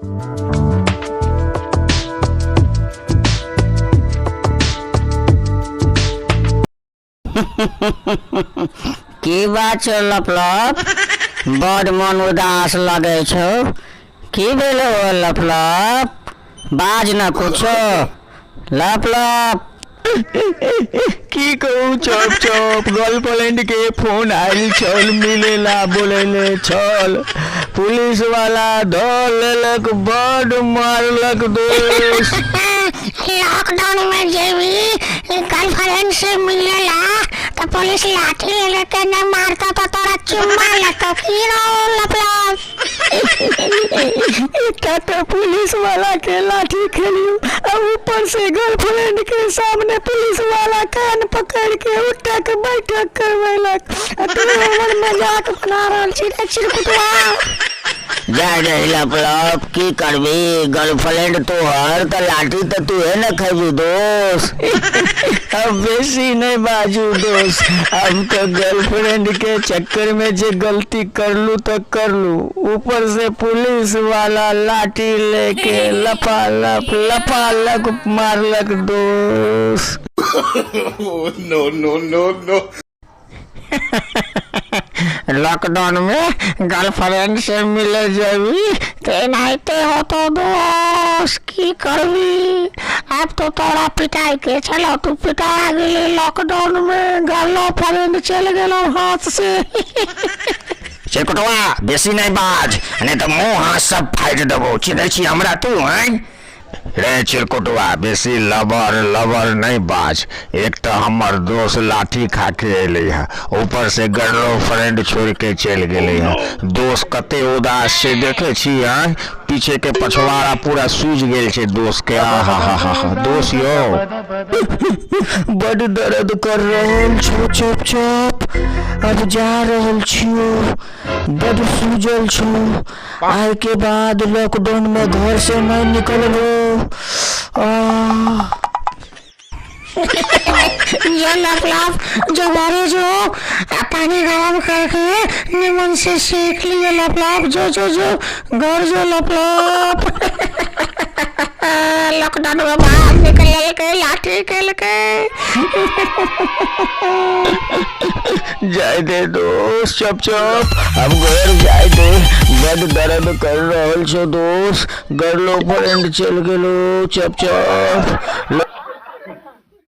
की बात छौ लपलप, बड मन उदास लगै छौ? की भेलौ लपलप, बाज न कुछो लपलप। की कहू चौप चौप, गर्लफ्रेंड के फोन आयल छल, मिलेला बोलेले छल, पुलिस वाला धऽ लेलक, बड मारलक दोस्त। लॉकडाउन में जेबी गर्लफ्रेंड से मिलेला तो पुलिस लाठी लेके नहीं मारता तो तोरा चुम्मा लेतो की रो लपलप। एकटा तो पुलिस वाला के लाठी खेलियो आ ऊपर से गर्लफ्रेंड के सामने पुलिस वाला कान पकड़ के उठक बैठक करवेलक, आ तू हमर मजाक बना रहल छी रे चिरकुटवा। जाय रे लपलप, की करबी, गर्लफ्रेंड तोहर तऽ लाठी तऽ तूहे ने खेबी दोस्त। अब बेसी नहीं बाजू दोस्त, अब तो गर्लफ्रेंड के चक्कर में जे गलती करलू तो करलू, ऊपर से पुलिस वाला लाठी लेके लपालप लपालप मारलक दोस्त। No, no, no, no. Lockdown में गर्लफ्रेंड से मिले जेबी तो एनाहिते होतो दोस्त, की करबी, अब तो तोरा पिटाई के चलो, तू पिटा गेली लॉकडाउन में, गर्लफ्रेंड चल गेलो हाथ से। चिरकुटवा बेसी नहीं बाज, नहीं तो मुंह हाथ सब फाड़ि देबो, चिन्है छी हमरा तू? हैं रे चिरकुटवा, बेसी लबर लबर नहीं बाज, एक तो हमर दोस्त लाठी खा के एलै है, ऊपर से गर्लफ्रेंड छोड़ के चलि गेलै है, दोस्त कते उदास छै देखे छी? हैं, पीछे के पछवाड़ा पूरा सूझ गेल छै दोस्त के। आ हा हा हा हा दोस्त यो बड दर्द कर रहल छौ चुप चुप, अब जा रहल छियो, बड सूजल छौ, आइ के बाद लॉकडाउन में घर से नहीं निकलबो। आ ये लपलप जो जो पानी गरम करके निमन से सेक लिए लपलप, जो जो जो घर जो लपलप। लॉकडाउन में बाहर निकल के लाठी खेल के। जाय दे दोस्त चप चप, अब घर जाय दे, बड दर्द कर रहल छो दोस्त, गर्लफ्रेंड चल गेलो चप चप।